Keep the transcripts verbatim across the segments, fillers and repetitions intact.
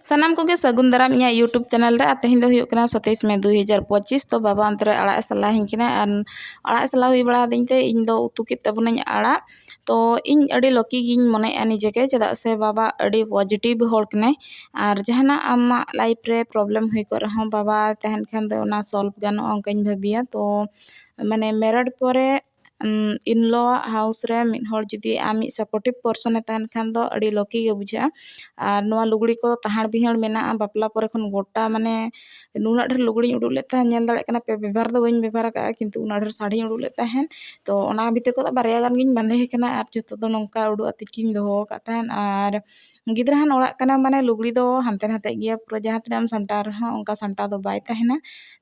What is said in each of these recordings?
ᱥᱟᱱᱟᱢ ᱠᱚᱜᱮ ᱥᱟᱹᱜᱩᱱ ᱫᱟᱨᱟᱢ ᱤᱧᱟᱹᱜ YouTube ᱪᱮᱱᱮᱞ ᱨᱮ᱾ ᱟᱨ ᱛᱮᱦᱮᱧ ᱫᱚ ᱦᱩᱭᱩᱜ ᱠᱟᱱᱟ ᱥᱟᱛᱟᱭᱤᱥ ᱢᱮ ᱫᱩ ᱦᱟᱡᱟᱨ ᱯᱚᱸᱪᱤᱥ᱾ ᱛᱚ ᱵᱟᱵᱟ ᱚᱱᱛᱮ ᱨᱮ ᱟᱲᱟᱜ ᱮ ᱥᱟᱞᱟ ᱟᱹᱧ ᱠᱟᱱᱟ, ᱟᱨ ᱟᱲᱟᱜ ᱮ ᱥᱟᱞᱟ ᱦᱩᱭ ᱵᱟᱲᱟ ᱟᱹᱫᱤᱧ ᱛᱮ ᱤᱧ ᱫᱚ ᱩᱛᱩ ᱠᱮᱫ ᱛᱟᱵᱚᱱᱟᱹᱧ ᱟᱲᱟᱜ᱾ ᱛᱚ ᱤᱧ ᱟᱹᱰᱤ ᱞᱟᱹᱠᱤ ᱜᱤᱧ ᱢᱚᱱᱮᱭᱮᱫᱼᱟ ᱱᱤᱡᱮ ᱜᱮ, ᱪᱮᱫᱟᱜ ᱥᱮ ᱵᱟᱵᱟ ᱟᱹᱰᱤ ᱯᱚᱡᱤᱴᱤᱵᱷ ᱦᱚᱲ ᱠᱟᱱᱟᱭ᱾ ᱟᱨ ᱡᱟᱦᱟᱱᱟᱜ ᱟᱢᱟᱜ ᱞᱟᱭᱤᱯᱷ ᱨᱮ ᱯᱨᱚᱵᱞᱮᱢ ᱦᱩᱭ ᱠᱚᱜ ᱨᱮᱦᱚᱸ, ᱵᱟᱵᱟ ᱛᱟᱦᱮᱱ ᱠᱷᱟᱱ ᱫᱚ ᱚᱱᱟ ᱥᱚᱞᱵᱷ ᱜᱟᱱᱚᱜᱼᱟ, ᱚᱱᱠᱟᱧ ᱵᱷᱟᱹᱵᱤᱭᱟ᱾ ᱛᱚ ᱢᱟᱱᱮ ᱢᱮᱨᱮᱰ ᱯᱚᱨᱮ ᱤᱱᱞᱚ ᱟᱜ ᱦᱟᱣᱩᱥ ᱨᱮ ᱢᱤᱫ ᱦᱚᱲ ᱡᱩᱫᱤ ᱟᱢᱤᱡ ᱥᱟᱯᱳᱨᱴᱤᱵᱷ ᱯᱟᱨᱥᱚᱱ ᱮ ᱛᱟᱦᱮᱱ ᱠᱷᱟᱱ ᱫᱚ ᱟᱹᱰᱤ ᱞᱟᱹᱠᱤ ᱜᱮ ᱵᱩᱡᱷᱟᱹᱜᱼᱟ᱾ ᱟᱨ ᱱᱚᱣᱟ ᱞᱩᱜᱽᱲᱤ ᱠᱚ ᱛᱟᱦᱟᱸᱲ ᱵᱤᱦᱟᱹᱲ ᱢᱮᱱᱟᱜᱼᱟ, ᱵᱟᱯᱞᱟ ᱯᱚᱨᱮ ᱠᱷᱚᱱ ᱜᱚᱴᱟ ᱢᱟᱱᱮ ᱱᱩᱱᱟᱹᱜ ᱰᱷᱮᱨ ᱞᱩᱜᱽᱲᱤᱧ ᱩᱰᱩᱠ ᱞᱮᱫ ᱛᱟᱦᱮᱸᱫ, ᱧᱮᱞ ᱫᱟᱲᱮᱭᱟᱜ ᱠᱟᱱᱟ ᱯᱮ, ᱵᱮᱵᱷᱟᱨ ᱫᱚ ᱵᱟᱹᱧ ᱵᱮᱵᱷᱟᱨ ᱟᱠᱟᱫᱼᱟ, ᱠᱤᱱᱛᱩ ᱩᱱᱟᱹᱜ ᱰᱷᱮᱨ ᱥᱟᱹᱲᱤᱧ ᱩᱰᱩᱠ ᱞᱮᱫ ᱛᱟᱦᱮᱸᱫ᱾ ᱛᱚ ᱚᱱᱟ ᱵᱷᱤᱛᱤᱨ ᱠᱚᱫᱚ ᱵᱟᱨᱭᱟ ᱜᱟᱱ ᱜᱤᱧ ᱵᱟᱸᱫᱮ ᱟᱠᱟᱱᱟ, ᱟᱨ ᱡᱚᱛᱚ ᱫᱚ ᱱᱚᱝᱠᱟ ᱩᱰᱩᱠ ᱟᱛᱮᱫ ᱜᱤᱧ ᱫᱚᱦᱚ ᱟᱠᱟᱫ ᱛᱟᱦᱮᱸᱫ᱾ ᱟᱨ ᱜᱤᱫᱽᱨᱟᱹ ᱦᱟᱱ ᱚᱲᱟᱜ ᱠᱟᱱᱟ, ᱢᱟᱱᱮ ᱞᱩᱜᱽᱲᱤ ᱫᱚ ᱦᱟᱱᱛᱮ ᱱᱟᱛᱮᱜ ᱜᱮᱭᱟ, ᱯᱩᱨᱟᱹ ᱡᱟᱦᱟᱸ ᱛᱤᱱᱟᱹᱜ ᱮᱢ ᱥᱟᱢᱴᱟᱣ ᱨᱮᱦᱚᱸ ᱚᱱᱠᱟ ᱥᱟᱢᱴᱟᱣ ᱫᱚ ᱵᱟᱭ ᱛᱟᱦᱮᱱᱟ᱾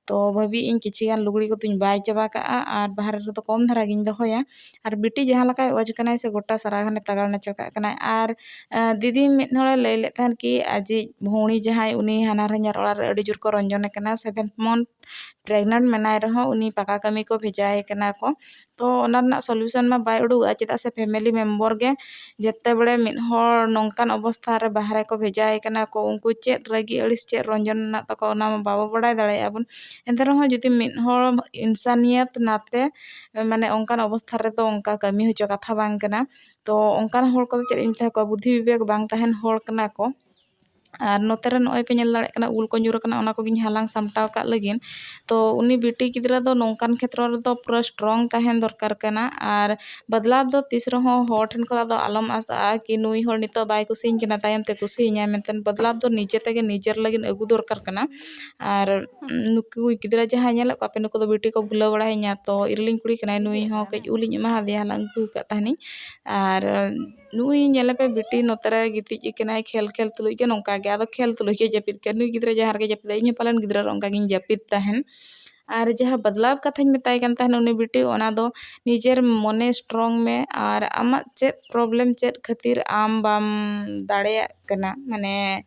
ᱛᱚ ᱵᱷᱟᱹᱵᱤ ᱤᱧ ᱠᱤᱪᱷᱤ ᱜᱟᱱ ᱞᱩᱜᱽᱲᱤ ᱠᱚᱫᱚᱧ ᱵᱟᱭ ᱪᱟᱵᱟ ᱠᱟᱜᱼᱟ, ᱟᱨ ᱵᱟᱦᱨᱮ ᱨᱮᱫᱚ ᱠᱚᱢ ᱫᱷᱟᱨᱟ ᱜᱤᱧ ᱫᱚᱦᱚᱭᱟ᱾ ᱟᱨ ᱵᱤᱴᱤ ᱡᱟᱦᱟᱸ ᱞᱮᱠᱟᱭ ᱚᱡᱽ ᱠᱟᱱᱟᱭ ᱥᱮ, ᱜᱚᱴᱟ ᱥᱟᱨᱟ ᱜᱷᱟᱱᱮ ᱛᱟᱜᱟᱲ ᱱᱟᱪᱟᱲ ᱠᱟᱜ ᱠᱟᱱᱟᱭ᱾ ᱟᱨ ᱟᱸ, ᱫᱤᱫᱤ ᱢᱤᱫ ᱦᱚᱲᱮ ᱞᱟᱹᱭ ᱞᱮᱫ ᱛᱟᱦᱮᱱ ᱠᱤ ᱟᱡᱤᱡ ᱵᱷᱩᱲᱤ ᱡᱟᱦᱟᱸᱭ, ᱩᱱᱤ ᱦᱟᱱᱦᱟᱨ ᱦᱚᱧᱦᱟᱨ ᱚᱲᱟᱜ ᱨᱮ ᱟᱹᱰᱤ ᱡᱳᱨ ᱠᱚ ᱨᱚᱧᱡᱚᱱᱮ ᱠᱟᱱᱟ, ᱥᱮᱵᱷᱮᱱᱛᱷ ᱢᱚᱱᱛᱷ ᱯᱨᱮᱜᱱᱮᱱᱴ ᱢᱮᱱᱟᱭ ᱨᱮᱦᱚᱸ ᱩᱱᱤ ᱯᱟᱠᱟ ᱠᱟᱹᱢᱤ ᱠᱚ ᱵᱷᱮᱡᱟᱭᱮ ᱠᱟᱱᱟ ᱠᱚ᱾ ᱛᱚ ᱚᱱᱟ ᱨᱮᱱᱟᱜ ᱥᱚᱞᱤᱭᱩᱥᱚᱱ ᱢᱟ ᱵᱟᱭ ᱩᱰᱩᱠᱚᱜᱼᱟ, ᱪᱮᱫᱟᱜ ᱥᱮ ᱯᱷᱮᱢᱮᱞᱤ ᱢᱮᱢᱵᱚᱨ ᱜᱮ ᱡᱮᱛᱮ ᱵᱮᱲᱮ ᱢᱤᱫ ᱦᱚᱲ ᱱᱚᱝᱠᱟᱱ ᱚᱵᱚᱥᱛᱷᱟ ᱨᱮ ᱵᱟᱦᱨᱮ ᱠᱚ ᱵᱷᱮᱡᱟᱭᱮ ᱠᱟᱱᱟ ᱠᱚ, ᱩᱱᱠᱩ ᱪᱮᱫ ᱨᱟᱹᱜᱤ ᱟᱹᱲᱤᱥ, ᱪᱮᱫ ᱨᱚᱧᱡᱚᱱ ᱢᱮᱱᱟᱜ ᱛᱟᱠᱚᱣᱟ, ᱚᱱᱟ ᱢᱟ ᱵᱟᱵᱚ ᱵᱟᱲᱟᱭ ᱫᱟᱲᱮᱭᱟᱜᱼᱟ ᱵᱚᱱ᱾ ᱮᱱᱛᱮ ᱨᱮᱦᱚᱸ ᱡᱩᱫᱤ ᱢᱤᱫ ᱦᱚᱲ ᱤᱱᱥᱟᱱᱤᱭᱟᱛ ᱱᱟᱛᱮ, ᱢᱟᱱᱮ ᱚᱱᱠᱟᱱ ᱚᱵᱚᱥᱛᱷᱟ ᱨᱮᱫᱚ ᱚᱱᱠᱟ ᱠᱟᱹᱢᱤ ᱦᱚᱪᱚ ᱠᱟᱛᱷᱟ ᱵᱟᱝ ᱠᱟᱱᱟ᱾ ᱛᱚ ᱚᱱᱠᱟᱱ ᱦᱚᱲ ᱠᱚᱫᱚ ᱪᱮᱫ ᱤᱧ ᱢᱮᱛᱟ ᱠᱚᱣᱟ, ᱵᱩᱫᱽᱫᱷᱤ ᱵᱤᱵᱮᱠ ᱵᱟᱝ ᱛᱟᱦᱮᱱ ᱦᱚᱲ ᱠᱟᱱᱟ ᱠᱚ᱾ ᱟᱨ ᱱᱚᱛᱮ ᱨᱮ ᱱᱚᱜᱼᱚᱭ ᱯᱮ ᱧᱮᱞ ᱫᱟᱲᱮᱭᱟᱜ ᱠᱟᱱᱟ, ᱩᱞ ᱠᱚ ᱧᱩᱨ ᱟᱠᱟᱱᱟ, ᱚᱱᱟ ᱠᱚᱜᱮᱧ ᱦᱟᱞᱟᱝ ᱥᱟᱢᱴᱟᱣ ᱠᱟᱜ ᱞᱟᱹᱜᱤᱫ᱾ ᱛᱚ ᱩᱱᱤ ᱵᱤᱴᱤ ᱜᱤᱫᱽᱨᱟᱹ ᱫᱚ ᱱᱚᱝᱠᱟᱱ ᱠᱷᱮᱛᱨᱚ ᱨᱮᱫᱚ ᱯᱩᱨᱟᱹ ᱥᱴᱨᱚᱝ ᱛᱟᱦᱮᱱ ᱫᱚᱨᱠᱟᱨ ᱠᱟᱱᱟ᱾ ᱟᱨ ᱵᱟᱫᱞᱟᱣ ᱫᱚ ᱛᱤᱥ ᱨᱮᱦᱚᱸ ᱦᱚᱲ ᱴᱷᱮᱱ ᱠᱷᱚᱱ ᱫᱚ ᱟᱞᱚᱢ ᱟᱥᱟᱜᱼᱟ ᱠᱤ ᱱᱩᱭ ᱦᱚᱲ ᱱᱤᱛᱚᱜ ᱵᱟᱭ ᱠᱩᱥᱤᱭᱟᱹᱧ ᱠᱟᱱᱟ, ᱛᱟᱭᱚᱢ ᱛᱮ ᱠᱩᱥᱤᱭᱟᱹᱧᱟᱭ ᱢᱮᱱᱛᱮ᱾ ᱵᱟᱫᱞᱟᱣ ᱫᱚ ᱱᱤᱡᱮ ᱛᱮᱜᱮ ᱱᱤᱡᱮᱨ ᱞᱟᱹᱜᱤᱫ ᱟᱹᱜᱩ ᱫᱚᱨᱠᱟᱨ ᱠᱟᱱᱟ᱾ ᱟᱨ ᱱᱩᱠᱩ ᱜᱤᱫᱽᱨᱟᱹ ᱡᱟᱦᱟᱸᱭ ᱧᱮᱞᱮᱫ ᱠᱚᱣᱟ ᱯᱮ, ᱱᱩᱠᱩ ᱫᱚ ᱵᱤᱴᱤ ᱠᱚ ᱵᱩᱞᱟᱹᱣ ᱵᱟᱲᱟᱭᱤᱧᱟ᱾ ᱛᱚ ᱤᱨᱤᱞᱤᱧ ᱠᱩᱲᱤ ᱠᱟᱱᱟᱭ, ᱱᱩᱭ ᱦᱚᱸ ᱠᱟᱹᱡ ᱩᱞᱤᱧ ᱮᱢᱟ ᱦᱟᱫᱮᱭᱟ, ᱦᱟᱞᱟᱝ ᱟᱹᱜᱩ ᱟᱠᱟᱫ ᱛᱟᱦᱮᱱᱤᱧ᱾ ᱟᱨ ᱱᱩᱭ ᱧᱮᱞᱮᱯᱮ ᱵᱤᱴᱤ ᱱᱚᱛᱮ ᱨᱮ ᱜᱤᱛᱤᱡ ᱟᱠᱟᱱᱟᱭ, ᱠᱷᱮᱞ ᱠᱷᱮᱞ ᱛᱩᱞᱩᱡ ᱜᱮ ᱱᱚᱝᱠᱟ ᱜᱮ, ᱟᱫᱚ ᱠᱷᱮᱞ ᱛᱩᱞᱩᱡ ᱜᱮ ᱡᱟᱹᱯᱤᱫ ᱠᱮᱫ᱾ ᱱᱩᱭ ᱜᱤᱫᱽᱨᱟᱹ ᱡᱟᱦᱟᱸ ᱨᱮᱜᱮ ᱡᱟᱹᱯᱤᱫᱟᱭ, ᱤᱧ ᱦᱚᱸ ᱯᱟᱞᱮᱱ ᱜᱤᱫᱽᱨᱟᱹ ᱨᱮ ᱚᱱᱠᱟ ᱜᱤᱧ ᱡᱟᱹᱯᱤᱫ ᱛᱟᱦᱮᱱ᱾ ᱟᱨ ᱡᱟᱦᱟᱸ ᱵᱟᱫᱞᱟᱣ ᱠᱟᱛᱷᱟᱧ ᱢᱮᱛᱟᱭ ᱠᱟᱱ ᱛᱟᱦᱮᱱ ᱩᱱᱤ ᱵᱤᱴᱤ, ᱚᱱᱟ ᱫᱚ ᱱᱤᱡᱮᱨ ᱢᱚᱱᱮ ᱥᱴᱨᱚᱝ ᱢᱮ, ᱟᱨ ᱟᱢᱟᱜ ᱪᱮᱫ ᱯᱨᱚᱵᱞᱮᱢ, ᱪᱮᱫ ᱠᱷᱟᱹᱛᱤᱨ ᱟᱢ ᱵᱟᱢ ᱫᱟᱲᱮᱭᱟᱜ ᱠᱟᱱᱟ, ᱢᱟᱱᱮ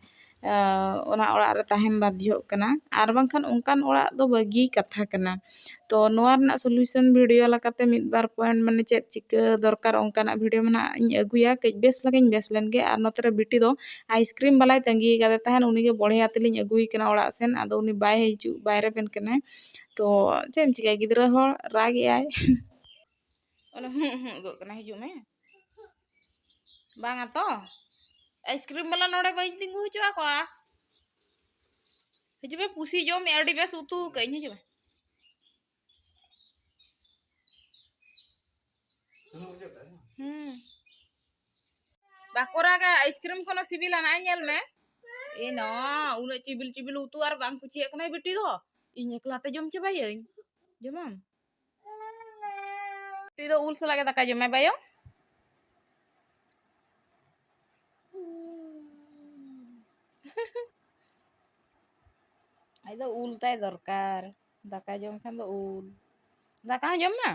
ᱚᱱᱟ ᱚᱲᱟᱜ ᱨᱮ ᱛᱟᱦᱮᱱ ᱵᱟᱫᱽᱫᱷᱚᱜ ᱠᱟᱱᱟ, ᱟᱨ ᱵᱟᱝᱠᱷᱟᱱ ᱚᱱᱠᱟᱱ ᱚᱲᱟᱜ ᱫᱚ ᱵᱟᱹᱜᱤ ᱠᱟᱛᱷᱟ ᱠᱟᱱᱟ᱾ ᱛᱚ ᱱᱚᱣᱟ ᱨᱮᱱᱟᱜ solution video ᱞᱮᱠᱟᱛᱮ ᱢᱤᱫ ᱵᱟᱨ point, ᱢᱟᱱᱮ ᱪᱮᱫ ᱪᱤᱠᱟᱹ ᱫᱚᱨᱠᱟᱨ, ᱚᱱᱠᱟᱱᱟᱜ video ᱢᱟ ᱱᱟᱦᱟᱜ ᱤᱧ ᱟᱹᱜᱩᱭᱟ᱾ ᱠᱟᱹᱡ ᱵᱮᱥ ᱞᱮᱠᱟᱧ ᱵᱮᱥ ᱞᱮᱱ ᱜᱮ᱾ ᱟᱨ ᱱᱚᱛᱮ ᱨᱮ ᱵᱤᱴᱤ ᱫᱚ ice cream ᱵᱟᱞᱟᱭ ᱛᱟᱺᱜᱤ ᱠᱟᱫᱮ ᱛᱟᱦᱮᱱ, ᱩᱱᱤ ᱜᱮ ᱵᱚᱲᱦᱮ ᱟᱛᱮ ᱞᱤᱧ ᱟᱹᱜᱩᱭᱮ ᱠᱟᱱᱟ ᱚᱲᱟᱜ ᱥᱮᱱ᱾ ᱟᱫᱚ ᱩᱱᱤ ᱵᱟᱭ ᱦᱤᱡᱩᱜ, ᱵᱟᱭᱨᱮ ᱵᱮᱱ ᱠᱟᱱᱟᱭ᱾ ᱛᱚ ᱪᱮᱫ ᱮᱢ ᱪᱤᱠᱟᱹᱭᱟ, ᱜᱤᱫᱽᱨᱟᱹ ᱦᱚᱲ ᱨᱟᱜ ᱮᱜᱼᱟᱭ᱾ ᱚᱱᱟ ᱦᱩᱸ ᱦᱩᱸ ᱜᱚᱜ ᱠᱟᱱᱟ, ᱦᱤᱡᱩᱜ ᱢᱮ᱾ ᱵᱟᱝᱟ ᱛᱚ, ice cream ᱵᱟᱞᱟ ᱱᱚᱰᱮ ᱵᱟᱹᱧ ᱛᱤᱸᱜᱩ ᱦᱚᱪᱚ ᱟᱠᱚᱣᱟ᱾ ᱦᱤᱡᱩᱜ ᱢᱮ, ᱯᱩᱥᱤ ᱡᱚᱢ ᱢᱮ, ᱟᱹᱰᱤ ᱵᱮᱥ ᱩᱛᱩ ᱟᱠᱟᱫᱟᱹᱧ, ᱦᱤᱡᱩᱜ ᱢᱮ᱾ ᱦᱩᱸ᱾ ᱵᱟᱠᱚ ᱨᱟᱜᱟ, ice cream ᱠᱷᱚᱱ ᱦᱚᱸ ᱥᱤᱵᱤᱞᱟ, ᱱᱟᱜᱼᱟᱭ ᱧᱮᱞ ᱢᱮ᱾ ᱮ ᱱᱟ, ᱩᱱᱟᱹᱜ ᱪᱤᱵᱤᱞ ᱪᱤᱵᱤᱞ ᱩᱛᱩ ᱟᱨ ᱵᱟᱝ ᱠᱩᱥᱤᱭᱟᱜ ᱠᱟᱱᱟᱭ ᱵᱤᱴᱤ ᱫᱚ᱾ ᱤᱧ ᱮᱠᱞᱟ ᱛᱮ ᱡᱚᱢ ᱪᱟᱵᱟᱭᱟᱹᱧ᱾ ᱡᱚᱢᱟᱢ? ᱵᱤᱴᱤ ᱫᱚ ᱩᱞ ᱥᱟᱞᱟᱜ ᱜᱮ ᱫᱟᱠᱟ ᱡᱚᱢᱟᱭ ᱵᱟᱭᱳ᱾ ᱟᱡ ᱫᱚ ᱩᱞ ᱛᱟᱭ ᱫᱚᱨᱠᱟᱨ᱾ ᱫᱟᱠᱟ ᱡᱚᱢ ᱠᱷᱟᱱ ᱫᱚ ᱩᱞ᱾ ᱫᱟᱠᱟ ᱦᱚᱸ ᱡᱚᱢ ᱢᱮ᱾